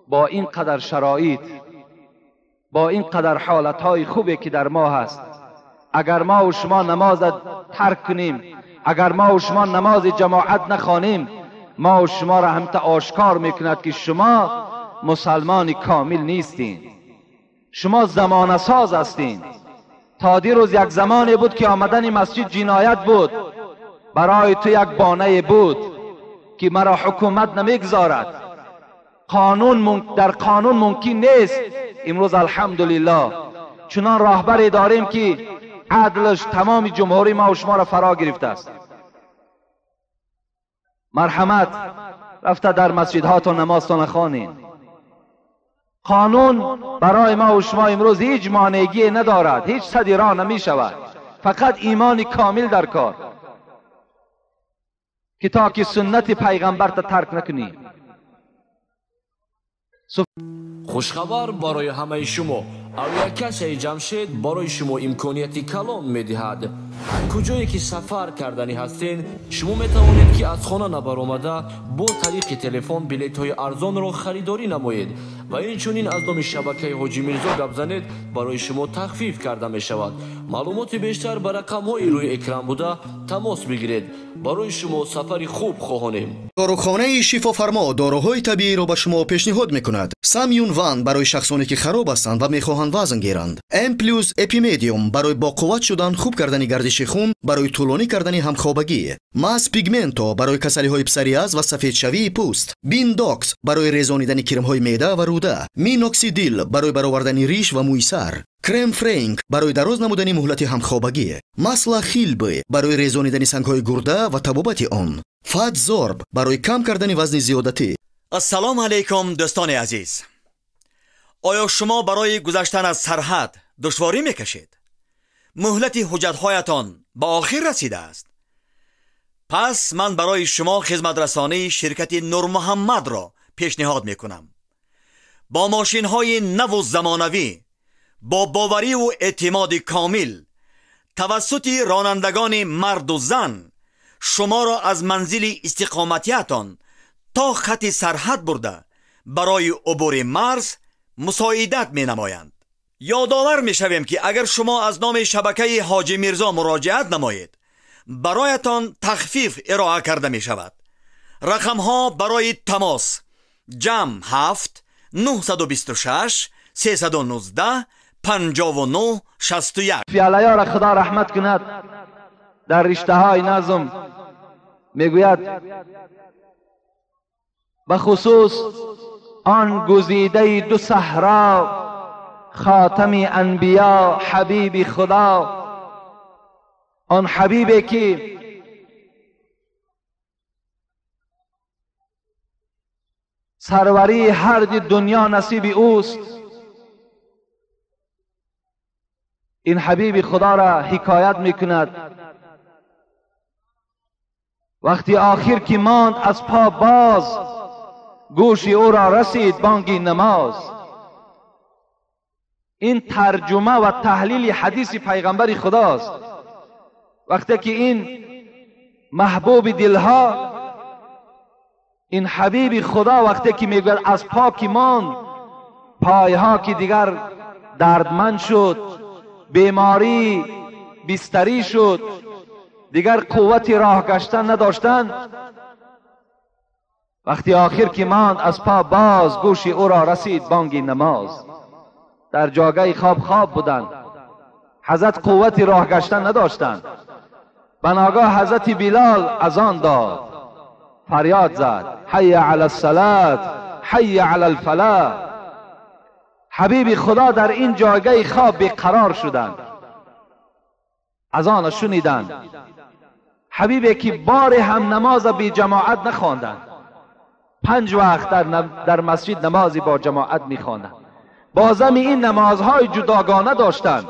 با این قدر شرایط، با این قدر حالتهای خوبی که در ما هست، اگر ما و شما نماز ترک کنیم، اگر ما و شما نماز جماعت نخوانیم، ما و شما را هم تا آشکار میکند که شما مسلمان کامل نیستین، شما زمانه ساز هستین. تا دیروز یک زمانی بود که آمدن مسجد جنایت بود، برای تو یک بانه بود که مرا حکومت نمیگذارد، قانون در قانون ممکن نیست. امروز الحمدلله چنان راهبری داریم که عدلش تمام جمهوری ما و شما را فرا گرفته است. مرحمت رفته در مسجدهاتون نمازتان خوانین. قانون برای ما و شما امروز هیچ مانعگی ندارد، هیچ سدی راه نمی شود، فقط ایمان کامل در کار که تا که سنت پیغمبر تا ترک نکنی. Хушхабар барои ҳамаи шумо. Авиакассаи Ҷамшед барои шумо имконияти калон медиҳад. Куҷое ки сафар карданӣ ҳастен, шумо метавонед ки аз хона набаромада бо тариқи телефон билетҳои арзонро харидорӣ намоед ва инчунин аз номи шабакаи Ҳоҷӣ Мирзо гап занед, барои шумо тахфиф карда мешавад. Маълумоти бештар ба рақамҳои рӯи экран буда тамос бигиред. Барои шумо сафари хуб хоҳонем. Дорухонаи Шифофармо доруҳои табииро ба шумо пешниҳод мекунад. Самюн Ван барои шахсоне ки хароб ҳастанд ва мехоҳанд вазн гиранд. М плюс Эпимедиум барои боқувват шудан, хуб кардани гардиши хун, барои тӯлонӣ кардани ҳамхобагӣ. Мас Пигменто барои касалиҳои псориаз ва сафедшавии пӯст. Биндокс барои резонидани кирмҳои меъда ва рӯда. Миноксидил барои баровардани риш ва мӯи сар. Крем Френк барои дароз намудани муҳлати ҳамхобагӣ. Масла Хилбе барои резонидани сангҳои гурда ва табобати он. Фатзорб барои кам кардани вазни зиёдатӣ. Ассалому алайкум дӯстони азиз. Оё шумо барои гузаштан аз сарҳад душворӣ мекашед? Муҳлати ҳуҷҷатҳоятон ба охир расидааст? Пас ман барои шумо хизматрасонии ширкати Нурмуҳаммадро пешниҳод мекунам. Бо мошинҳои наву замонавӣ, бо бовариву эътимоди комил, тавассути ронандагони марду зан шуморо аз манзили истиқоматиятон то хати сарҳад бурда барои убури марз мусоидат менамоянд. Ёдовар мешавем ки агар шумо аз номи шабакаи Ҳоҷӣ Мирзо муроҷиат намоед, бароятон тахфиф ироа карда мешавад. Рақамҳо барои тамос: ҷамъ 7 926 319 59 61. Фиалая را خدا رحمت کند، در رشته های نظم میگوید به خصوص آن گزیده دو صحرا، خاتم انبیا، حبیب خدا، آن حبیبی که سروری هر دنیا نصیب اوست، این حبیب خدا را حکایت میکند. وقتی آخر که ماند از پا باز، گوش او را رسید بانگی نماز. این ترجمه و تحلیل حدیث پیغمبر خداست. وقتی که این محبوب دلها، این حبیب خدا، وقتی که میگوید از پا که ماند، پایها که دیگر دردمند شد، بیماری بستری شد، دیگر قوت راه گشتن نداشتند، وقتی آخر که ماند از پا باز، گوش او را رسید بانگ نماز. در جاگه خواب خواب بودند، حضرت قوت راه گشتن نداشتند. بناگاه حضرت بلال اذان داد، فریاد زد حی علی الصلاة، حی علی الفلاح. حبیب خدا در این جایگاه خواب بیقرار شدند، اذان شنیدند. حبیبی که بار هم نماز بی جماعت نخواندند، 5 وقت در مسجد نمازی با جماعت میخواندند. بازم این نمازهای جداگانه داشتند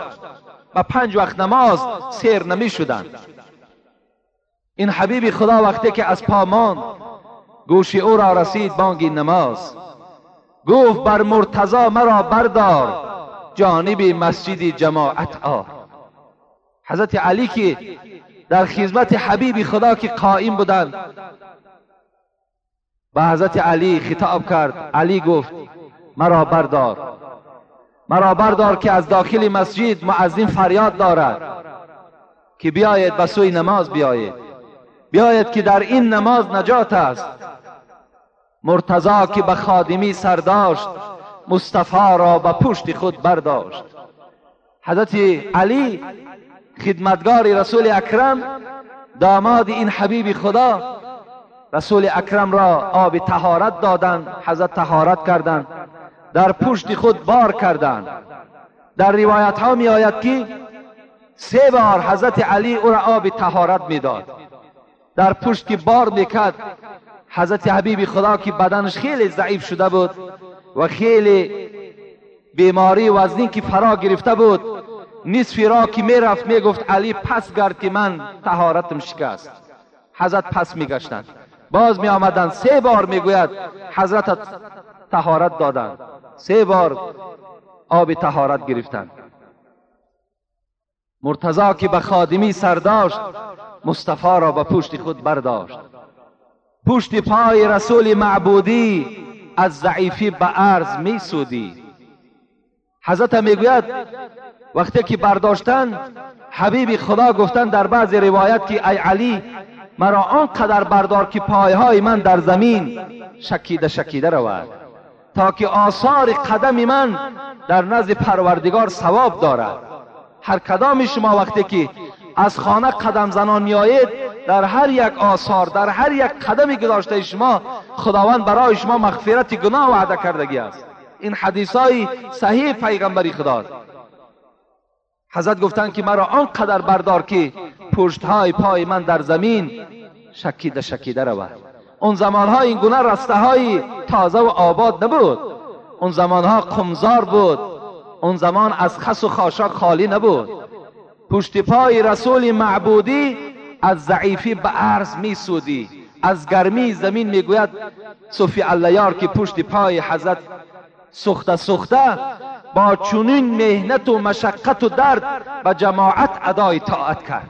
و 5 وقت نماز سیر نمی شدند. این حبیب خدا وقتی که از پا ماند، گوش او را رسید بانگ نماز. گفت بر مرتضی مرا بردار، جانب مسجد جماعت آر. حضرت علی که در خدمت حبیب خدا که قائم بودند، به حضرت علی خطاب کرد. علی گفت مرا بردار، مرا بردار که از داخل مسجد مؤذن فریاد دارد که بیایید به سوی نماز بیایید، بیایید که در این نماز نجات است. مرتضی که به خادمی سر داشت، مصطفی را به پشت خود برداشت. حضرت علی خدمتگار رسول اکرم، داماد این حبیب خدا، رسول اکرم را آب طهارت دادند، حضرت طهارت کردند، در پشت خود بار کردند. در روایت ها می آید که 3 بار حضرت علی او را آب طهارت می داد. در پشت که بار میکرد، حضرت حبیب خدا که بدنش خیلی ضعیف شده بود و خیلی بیماری وزنین که فرا گرفته بود، نصف را که میرفت میگفت علی پس گرد که من طهارتم شکست. حضرت پس میگشتند، باز می آمدند، 3 بار میگوید حضرت طهارت دادند، 3 بار آب طهارت گرفتند. مرتضی که به خادمی سر داشت، مصطفی را به پشت خود برداشت. پشت پای رسول معبودی از ضعیفی به عرض می سودی. حضرت میگوید وقتی که برداشتن، حبیب خدا گفتن در بعض روایت که ای علی مرا آنقدر بردار که پایهای من در زمین شکیده شکیده رود، تا که آثار قدم من در نزد پروردگار ثواب دارد. هر کدام شما وقتی که از خانه قدم زنان میآیید، در هر یک آثار، در هر یک قدمی گذاشته شما، خداوند برای شما مغفرت گناه وعده کردگی است. این حدیث های صحیح پیغمبری خداست. حضرت گفتند که مرا آنقدر بردار که پشتهای پای من در زمین شکیده شکیده رود. اون زمانها این گونه رسته های تازه و آباد نبود، اون زمانها قمزار بود، اون زمان از خس و خاشاک خالی نبود. پشت پای رسول معبودی از ضعیفی به عرض می سودی، از گرمی زمین میگوید صوفی اللیار که پشت پای حضرت سوخته سوخته با چنین مهنت و مشقت و درد به جماعت ادای طاعت کرد.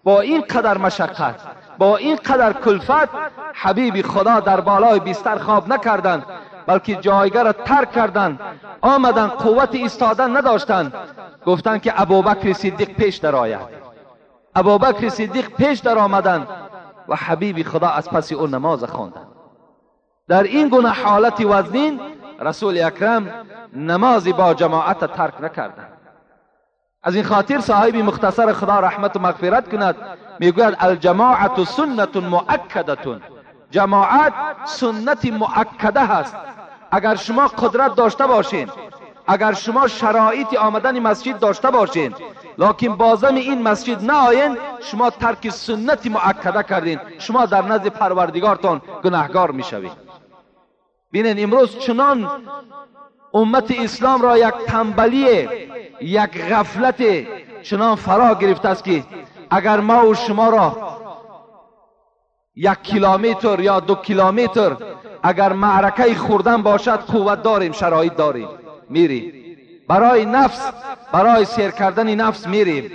با این قدر مشقت، با این قدر کلفت، حبیب خدا در بالای بستر خواب نکردند، بلکه جایگاه را ترک کردند، آمدند، قوت ایستادن نداشتند. گفتند که ابوبکر صدیق پیش درآید. ابوبکر صدیق پیش در آمدند و حبیب خدا از پس او نماز خواندند. در این گونه حالت وزنین رسول اکرم نماز با جماعت ترک نکردند. از این خاطر صاحب مختصر خدا رحمت و مغفرت کند میگوید الجماعت سنت مؤکده، جماعت سنت مؤکده هست. اگر شما قدرت داشته باشین، اگر شما شرایط آمدن مسجد داشته باشین، لکن بازم این مسجد نه آیین، شما ترک سنت مؤکده کردین، شما در نزد پروردگارتان گناهگار میشوید. بینین امروز چنان امت اسلام را یک تنبلی، یک غفلت چنان فرا گرفته است که اگر ما و شما را 1 کیلومتر یا 2 کیلومتر اگر معرکه خوردن باشد، قوت داریم، شرایط داریم، میریم برای نفس، برای سیر کردن نفس میریم.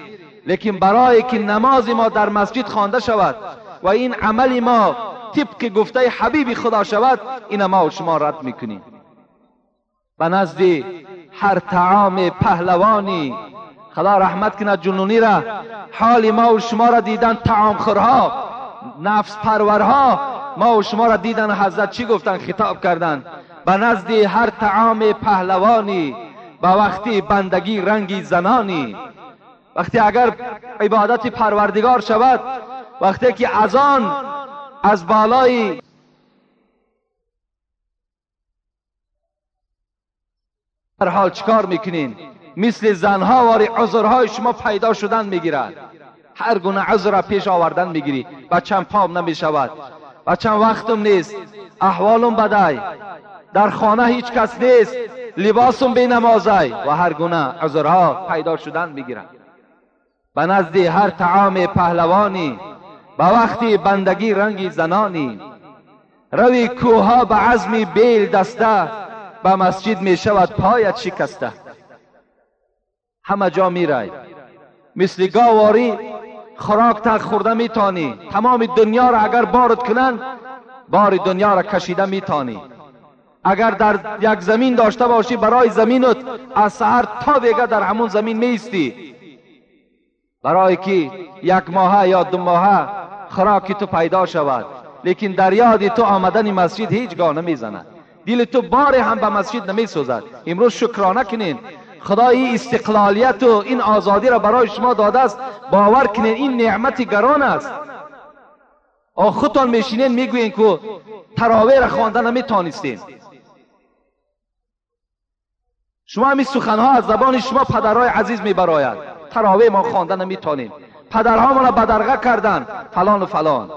لیکن برای که نماز ما در مسجد خوانده شود و این عمل ما طبق گفته حبیب خدا شود، این ما و شما رد میکنیم. به نزد هر طعام پهلوانی، خدا رحمت کند جنونی را، حال ما و شما را دیدن طعام خورها، نفس پرورها، ما و شما را دیدن حضرت چی گفتن؟ خطاب کردن به نزد هر طعام پهلوانی، به وقتی بندگی رنگی زنانی. وقتی اگر عبادت پروردگار شود، وقتی که اذان از بالای هر حال چیکار میکنین؟ مثل زنها واری عذرهای شما پیدا شدن میگیرد، هر گونه عذر را پیش آوردن میگیری. بچم پام نمیشود، بچم وقتم نیست، احوالم بدای، در خانه هیچ کس نیست، لباسم بی نمازای، و هر گونه عذرها پیدا شدن میگیرد. به نزد هر طعام پهلوانی، به وقتی بندگی رنگی زنانی. روی کوها به عزم بیل دسته، به مسجد می شود پایت شکسته. همه جا می رای مثل گاواری خوراک تا خورده می تانی، تمام دنیا را اگر بارد کنن، بار دنیا را کشیده می تانی. اگر در یک زمین داشته باشی برای زمینت از سحر تا بیگه در همون زمین میستی، برای که یک ماهه یا 2 ماهه خوراک تو پیدا شود. لیکن در یاد تو آمدن مسجد هیچگاه نمیزند، دل تو بار هم به مسجد نمیسوزد. امروز شکرانه کنین، خدای استقلالیت و این آزادی را برای شما داده است. باور کنین این نعمت گران است. خودتان میشینین میگوین که تراویح را خوانده نمیتانستین. شما همین سخنها از زبان شما پدرهای عزیز میبراید، تراویح ما خوانده نمیتانیم، پدرها ما را بدرقه کردن فلان و فلان.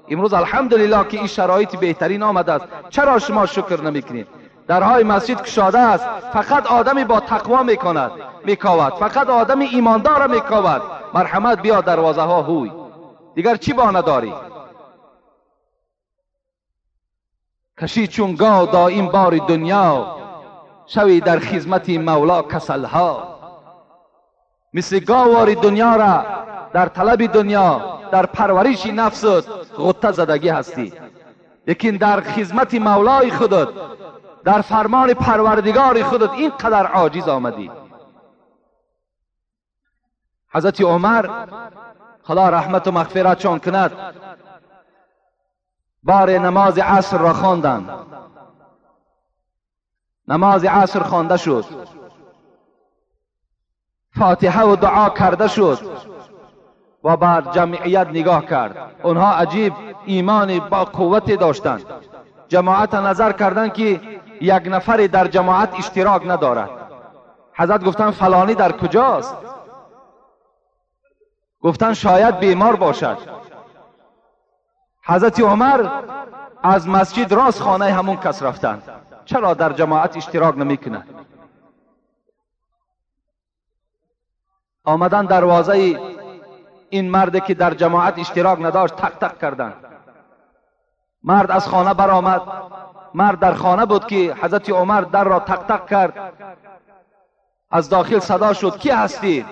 امروز الحمدلله که این شرایط بهترین آمده است. چرا شما شکر نمیکنید؟ درهای مسجد کشاده است، فقط آدمی با تقوا میکند میکاود، فقط آدمی ایماندار میکاود. مرحمت بیا دروازه ها هوی، دیگر چی بانه داری؟ کشی چون گاو دایم بار دنیا، شوی در خدمت مولا کسلها. مثل گاوار دنیا را در طلب دنیا، در پرورش نفست غطه زدگی هستی، لیکن در خدمت مولای خودت، در فرمان پروردگار خودت اینقدر عاجز آمدی. حضرت عمر خدا رحمت و مغفرتشان کند، بار نماز عصر را خواندند. نماز عصر خوانده شد، فاتحه و دعا کرده شد و بر جمعیت نگاه کرد. آنها عجیب ایمان با قوت داشتند. جماعت نظر کردند که یک نفر در جماعت اشتراک ندارد. حضرت گفتند فلانی در کجاست؟ گفتند شاید بیمار باشد. حضرت عمر از مسجد راست خانه همون کس رفتند. چرا در جماعت اشتراک نمی کند؟ آمدن دروازه این مرد که در جماعت اشتراک نداشت تق تق کردند. مرد از خانه برآمد. مرد در خانه بود که حضرت عمر در را تق تق کرد. از داخل صدا شد کی هستی؟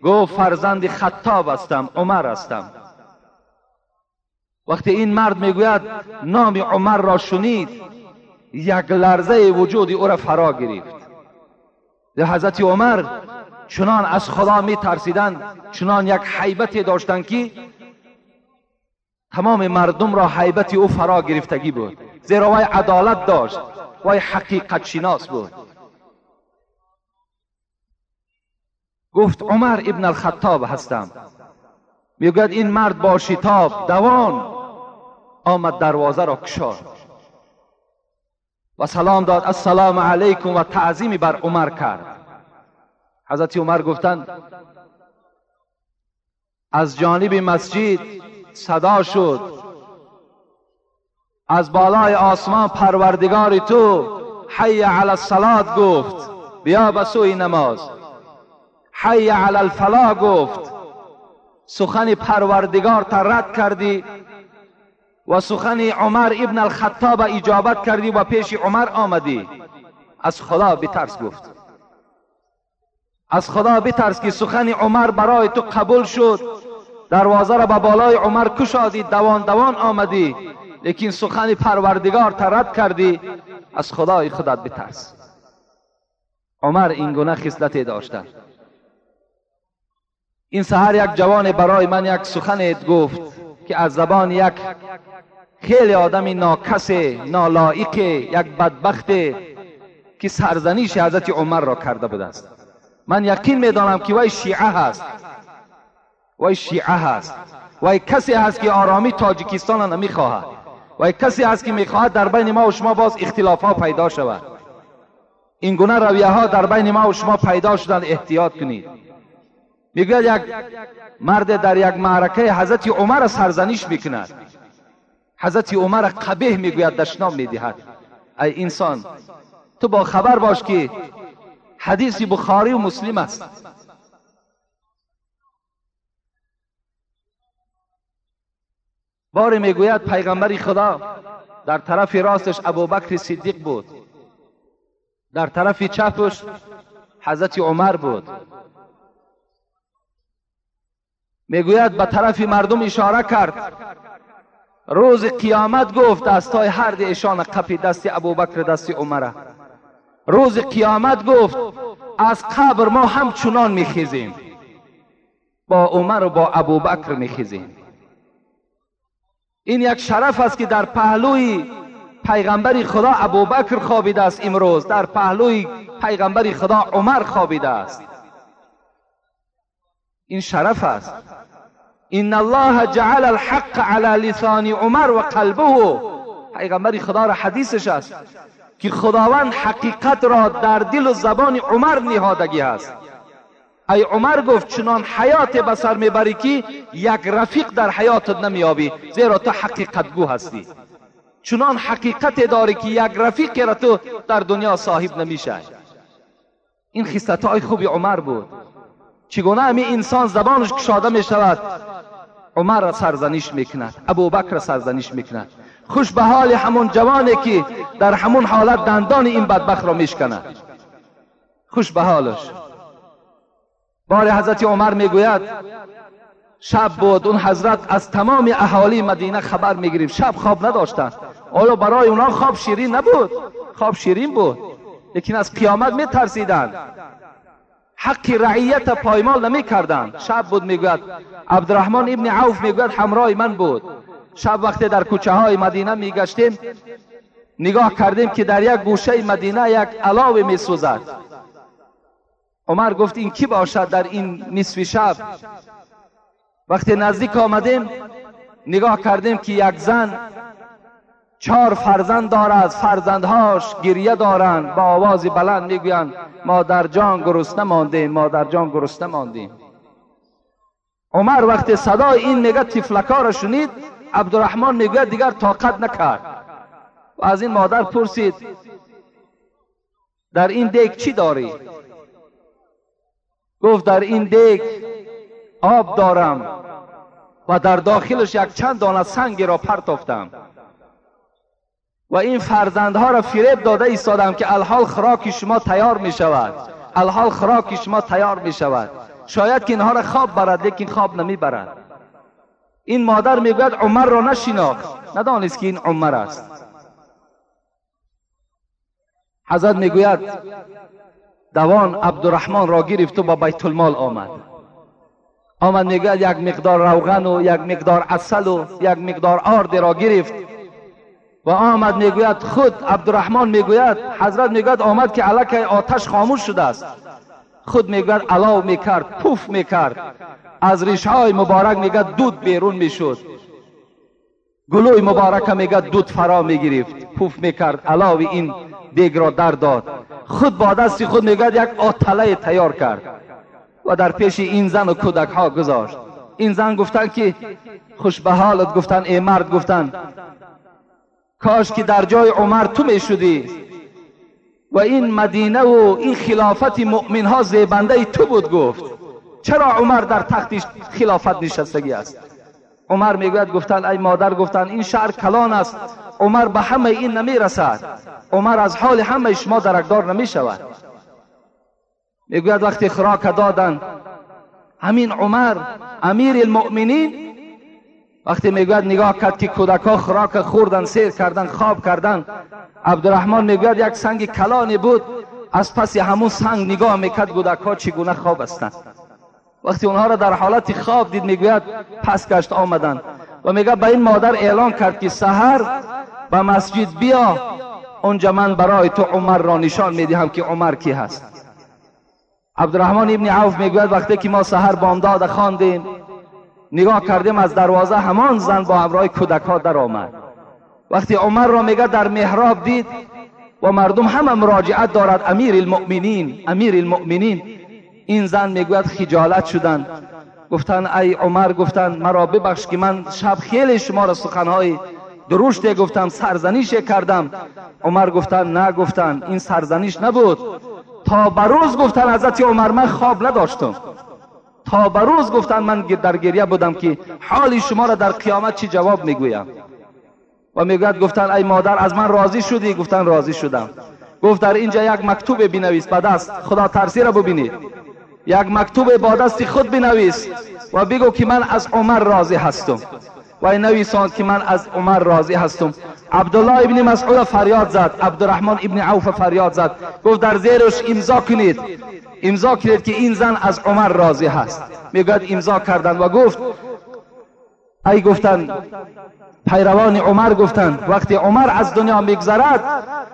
گفت فرزند خطاب هستم، عمر هستم. وقتی این مرد میگوید نام عمر را شنید، یک لرزه وجود او را فرا گرفت. حضرت عمر چنان از خدا می ترسیدند، چنان یک هیبتی داشتند که تمام مردم را هیبت او فرا گرفتگی بود، زیرا وی عدالت داشت، وی حقیقت شناس بود. گفت عمر ابن الخطاب هستم. میگوید این مرد با شتاب دوان آمد، دروازه را گشاد و سلام داد، السلام علیکم، و تعظیمی بر عمر کرد. حضرت عمر گفتند از جانب مسجد صدا شد، از بالای آسمان پروردگار تو حی علی الصلاة گفت، بیا به سوی نماز. حی علی الفلاح گفت. سخن پروردگار تا رد کردی و سخن عمر ابن الخطاب اجابت کردی و پیش عمر آمدی. از خدا بترس گفت، از خدا بترس که سخن عمر برای تو قبول شد. دروازه را به بالای عمر کشادی، دوان دوان آمدی، لیکن سخن پروردگار تا رد کردی. از خدای خودت بترس. عمر این گونه خصلت داشتند. این سحر یک جوان برای من یک سخن گفت که از زبان یک خیلی آدم ناکس، نالایق، یک بدبخت که سرزنیش حضرت عمر را کرده بوده است. من یقین میدانم که وی شیعه هست، وی شیعه هست، وی کسی هست که آرامی تاجیکستان را نمیخواهد، وی کسی هست که میخواهد در بین ما و شما باز اختلاف ها پیدا شود. این گونه رویه ها در بین ما و شما پیدا شدن، احتیاط کنید. میگوید یک مرد در یک معرکه حضرت عمر سرزنش میکند، حضرت عمر قبیح میگوید، دشنام میدهد. ای انسان، تو با خبر باش که حدیث بخاری و مسلم است. باری میگوید پیغمبر خدا در طرف راستش ابوبکر صدیق بود، در طرف چپش حضرت عمر بود. میگوید به طرف مردم اشاره کرد، روز قیامت گفت دستای هر دی ایشان قپی، دست ابوبکر دست عمر. روز قیامت گفت از قبر ما همچنان میخیزیم، با عمر و با ابوبکر میخیزیم. این یک شرف است که در پهلوی پیغمبر خدا ابوبکر خوابیده است، امروز در پهلوی پیغمبر خدا عمر خوابیده است. این شرف است. ان الله جعل الحق علی لسان عمر و قلبه. پیغمبر خدا را حدیثش است که خداوند حقیقت را در دل و زبان عمر نهادگی است. ای عمر گفت چنان حیات به سر میبری که یک رفیق در حیاتت نمیابی، زیرا تو حقیقت گو هستی. چنان حقیقت داری که یک رفیق را تو در دنیا صاحب نمیشه. این خصلت‌های خوب عمر بود. چگونه همین انسان زبانش کشاده میشود، عمر را سرزنش میکند، ابوبکر را سرزنش میکند. خوش به حال همون جوانی که در همون حالت دندان این بدبخت را میشکند. خوش به حالش. بار حضرت عمر میگوید شب بود، اون حضرت از تمام اهالی مدینه خبر میگرفت، شب خواب نداشتند. آیا برای اونا خواب شیرین نبود؟ خواب شیرین بود، لیکن از قیامت میترسیدند، حق رعیت پایمال نمیکردند. شب بود، میگوید عبدالرحمن ابن عوف میگوید همراه من بود. شب وقتی در کوچه های مدینه میگشتیم، نگاه کردیم که در یک گوشه مدینه یک علاوه میسوزد. عمر گفت این کی باشد در این نصف شب؟ وقتی نزدیک آمدیم نگاه کردیم که یک زن 4 فرزند دارد، فرزندهاش گریه دارند، با آواز بلند میگویند مادر جان گرسنه ماندیم، مادر جان گرسنه ماندیم. عمر وقتی صدای این میگه طفلکا را شنید، عبدالرحمن میگوید دیگر طاقت نکرد و از این مادر پرسید در این دیگ چی داری؟ گفت در این دیگ آب دارم و در داخلش یک چند دانه سنگ را پرتافتم و این فرزندها را فریب داده ایستادم که الحال خوراک شما تیار می شود، الحال خوراک شما تیار می شود. شاید که اینها را خواب برد، لیکن خواب نمی برد. این مادر میگوید عمر را نشناخت، ندانست که این عمر است. حضرت میگوید دوان عبدالرحمن را گرفت و با بیت المال آمد. آمد میگوید یک مقدار روغن و یک مقدار عسل و یک مقدار آرد را گرفت و آمد. میگوید خود عبدالرحمن میگوید، حضرت میگوید آمد که الکی آتش خاموش شده است. خود میگوید علاو میکرد، پوف میکرد، از ریشهای مبارک میگوید دود بیرون میشد، گلوی مبارک میگوید دود فرا میگرفت، پوف میکرد، علاو این دیگ را در داد. خود با دست خود میگوید یک آتله تیار کرد و در پیش این زن و کودک ها گذاشت. این زن گفتن که خوش به حالت، گفتن ای مرد، گفتن کاش که در جای عمر تو میشدی و این مدینه و این خلافت مؤمن ها زیبنده تو بود. گفت چرا عمر در تخت خلافت نشستگی است؟ عمر میگوید گفتن ای مادر، گفتن این شهر کلان است، عمر به همه این نمیرسد، عمر از حال همه شما درکدار نمیشود. میگوید وقتی خوراک دادن همین عمر امیر المؤمنین، وقتی میگوید نگاه کرد که کودکها خوراک خوردن، سیر کردن، خواب کردن، عبدالرحمن میگوید یک سنگ کلانی بود، از پس همون سنگ نگاه میکرد کودکها چگونه خواب هستند. وقتی اونها را در حالت خواب دید میگوید پس گشت آمدن و میگه به این مادر اعلان کرد که سحر به مسجد بیا، اونجا من برای تو عمر را نشان میدهم که عمر کی هست. عبدالرحمن ابن عوف میگوید وقتی که ما سحر بامداد خواندیم، نگاه کردیم از دروازه همان زن با همراه کودک ها در آمد. وقتی عمر را میگه در محراب دید و مردم همه مراجعت دارد امیر المؤمنین، امیر المؤمنین، این زن میگوید خجالت شدن، گفتن ای عمر، گفتن مرا ببخش که من شب خیلی شما را سخنهای درشت گفتم، سرزنیش کردم. عمر گفتن نه، گفتن این سرزنیش نبود، تا به روز گفتن حضرت عمر من خواب نداشتم، تا به روز گفتن من در گریه بودم که حال شما را در قیامت چی جواب میگویم. و میگوید گفتن ای مادر از من راضی شدی؟ گفتن راضی شدم. گفت در اینجا یک مکتوب بنویس با دست، خدا ترسی را ببینید، یک مکتوب با دست خود بنویس و بگو که من از عمر راضی هستم. و نویساند که من از عمر راضی هستم. عبدالله ابن مسعود فریاد زد، عبدالرحمن ابن عوف فریاد زد، گفت در زیرش امضا کنید، امضا کنید که این زن از عمر راضی هست. میگوید امضا کردن و گفت ای گفتن پیروان عمر گفتند وقتی عمر از دنیا میگذرد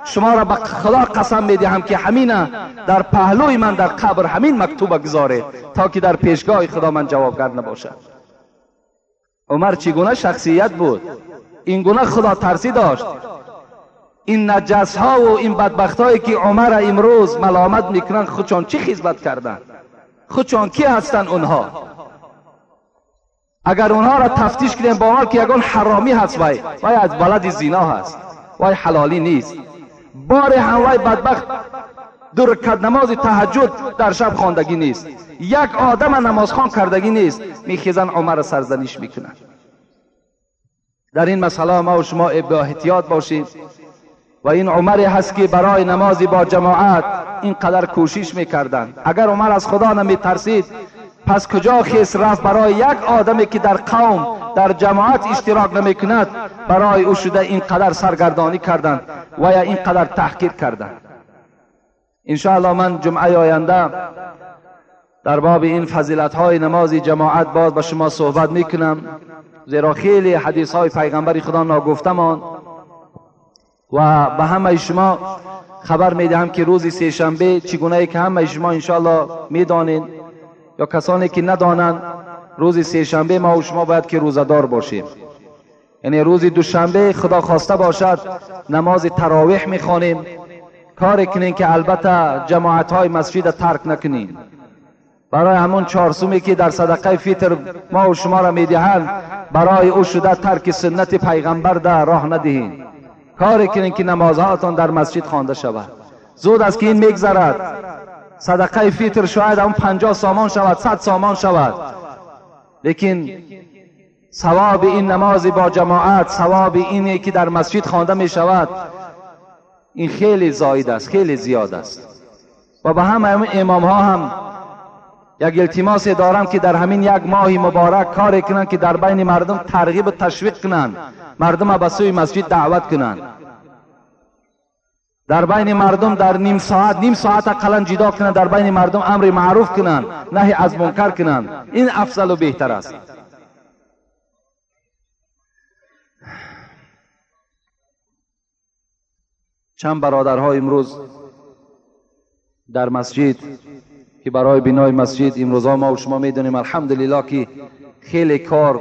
شما را به خدا قسم میدهم که همینه در پهلوی من در قبر همین مکتوب گذارید تا که در پیشگاه خدا من جوابگر نباشد. عمر چگونه شخصیت بود، این گونه خدا ترسی داشت. این نجس ها و این بدبخت هایی که عمر امروز ملامت میکنند خودشان چی خدمت کردند؟ خودشان کی هستند اونها؟ اگر اونها را تفتیش کنیم باور که یگان حرامی هست، وای وای از بلد زینا هست، وای حلالی نیست. بار هم وای بدبخت دو رکعت نماز تهجد در شب خواندگی نیست، یک آدم نمازخوان کردگی نیست، میخیزن عمر سرزنش میکنن. در این مسئله ما و شما با احتیاط باشیم. و این عمری هست که برای نماز با جماعت اینقدر کوشش میکردند. اگر عمر از خدا نمیترسید پس کجا خیس رفت برای یک آدمی که در قوم در جماعت اشتراک نمی کند برای او شده اینقدر سرگردانی کردند و یا اینقدر تحقیر کردند. انشاءالله من جمعه آینده در باب این فضیلت های نماز جماعت باز با شما صحبت میکنم، زیرا خیلی حدیث های پیغمبر خدا ناگفته ماند و به همه شما خبر میدهم که روز سه شنبه چگونه که همه شما انشاءالله میدانید یا کسانی که ندانند، روز سه شنبه ما و شما باید که روزه‌دار باشیم. یعنی روز دوشنبه خدا خواسته باشد نماز تراویح میخوانیم. کار کنین که البته جماعت های مسجد ترک نکنین. برای همون چهارسومی که در صدقه فطر ما و شما را میدهند برای او شده ترک سنت پیغمبر در راه ندهین. کار کنین که نمازهاتان در مسجد خوانده شود. زود است که این میگذرد. صدقه فطر شاید اون 50 سامان شود، 100 سامان شود، لیکن ثواب این نماز با جماعت، ثواب اینی که در مسجد خوانده می شود، این خیلی زاید است، خیلی زیاد است. و به همه امام ها هم یک التماس دارم که در همین یک ماه مبارک کار کنند که در بین مردم ترغیب و تشویق کنند، مردم به سوی مسجد دعوت کنند، در بین مردم در نیم ساعت اقلا جدا کنند، در بین مردم امر معروف کنند، نهی از منکر کنند. این افضل و بهتر است. چند برادرها امروز در مسجد که برای بنای مسجد امروزها ما و شما میدونیم الحمدلله که خیلی کار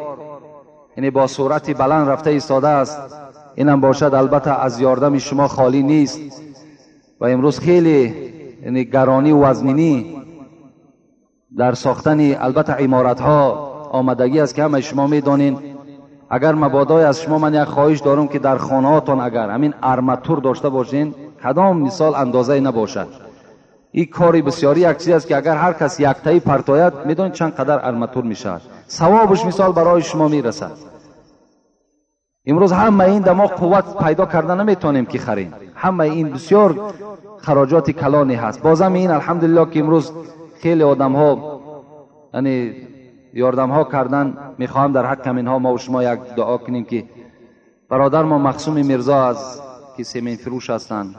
یعنی با سرعت بلند رفته ایستاده است. اینم باشد البته از یاردم شما خالی نیست و امروز خیلی یعنی گرانی و وزنینی در ساختن البته عمارت ها آمدگی است که همه شما میدانین. اگر مبادای از شما من یک خواهش دارم که در خانه هاتان اگر همین ارماتور داشته باشین، کدام مثال اندازه نباشد، این کاری بسیاری یک چیز است که اگر هر کس یک تایی پرتاید میدونید چند قدر ارماتور میشود، ثوابش مثال برای شما میرسد. امروز همه این در ما قوت پیدا کرده نمیتونیم که خریم، همه این بسیار خراجات کلانی هست. بازم این الحمدلله که امروز خیلی آدم ها یعنی یاردم ها کردن. میخواهم در حق اینها ما و شما یک دعا کنیم که برادر ما مخصوم میرزا از که سیمین فروش هستند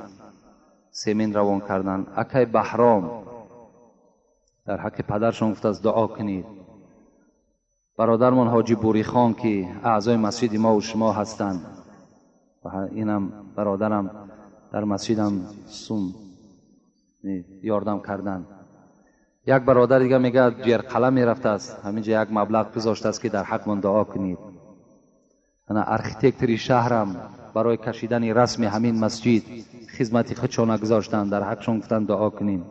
سیمین روان کردن، اکای بهرام در حق پدرشون گفت از دعا کنید. برادرمان حاجی بوری خان که اعضای مسجد ما و شما هستند و اینم برادرم در مسجدم سوم یاردم کردن. یک برادر دیگه میگه جرقله میرفته است، همینجا یک مبلغ گذاشته است که در حق من دعا کنید. انا ارخیتکتری شهرم برای کشیدن رسم همین مسجد خدمت خودشون گذاشتن، در حقشون گفتن دعا کنیم.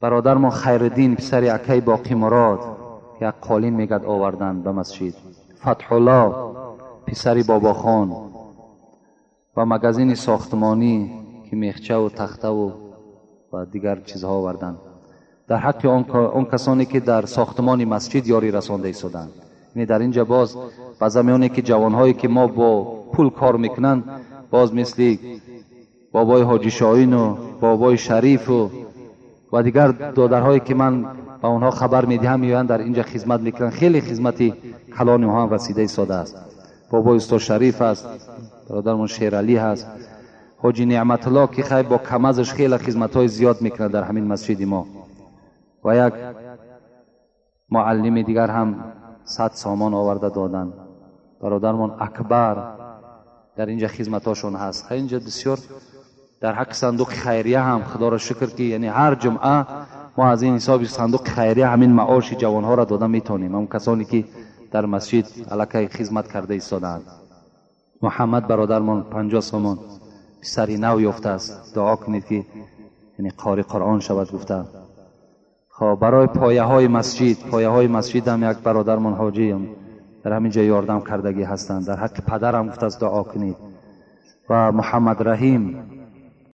برادر ما خیردین پسر اکای باقی مراد که یک قالین میگد آوردن به مسجد، فتح الله پسر بابا خان و مگزین ساختمانی که میخچه و تخته و دیگر چیزها آوردن. در حق آن کسانی که در ساختمان مسجد یاری رسانده ایستادند. یعنی در اینجا باز به که جوانهایی که ما با پول کار میکنند، باز مثل بابای حاجی شاهین و بابای شریف و دیگر دادرهایی که من ба онҳо хабар медиҳам, меоянд, дар инҷа хизмат мекунанд. Хеле хизмати калони онҳо ҳам расида истодааст. Бобои устод Шариф аст, бародармон Шералӣ ҳаст, ҳоҷи Неъматулло, ки хай бо камазаш хеле хизматҳои зиёд мекунад дар ҳамин масҷиди мо, ва як муаллими дигар ҳам 100 сомон оварда доданд. Бародармон Акбар дар инҷа хизматҳошон ҳаст. Хай, инҷа бисёр дар ҳаққи сандуқи хайрия ҳам худоро шукр, ки яъне ҳар ҷумъа мо аз ин ҳисоби сандуқи хайрия ҳамин маоши ҷавонҳоро дода метавонем, ҳамон касоне ки дар масҷид аллакай хизмат карда истодаанд. Муҳаммад бародармон 50 сомон, писари нав ёфтааст, дуо кунед, ки яъне қори Қуръон шавад гуфта. Хоб, барои пояҳои масҷид, пояҳои масҷид ҳам як бародармон ҳоҷиам дар ҳамин ҷо ёрдам кардагӣ ҳастанд. Дар ҳаққи падарам гуфтааст, дуо кунед. Ва Муҳаммад Раҳим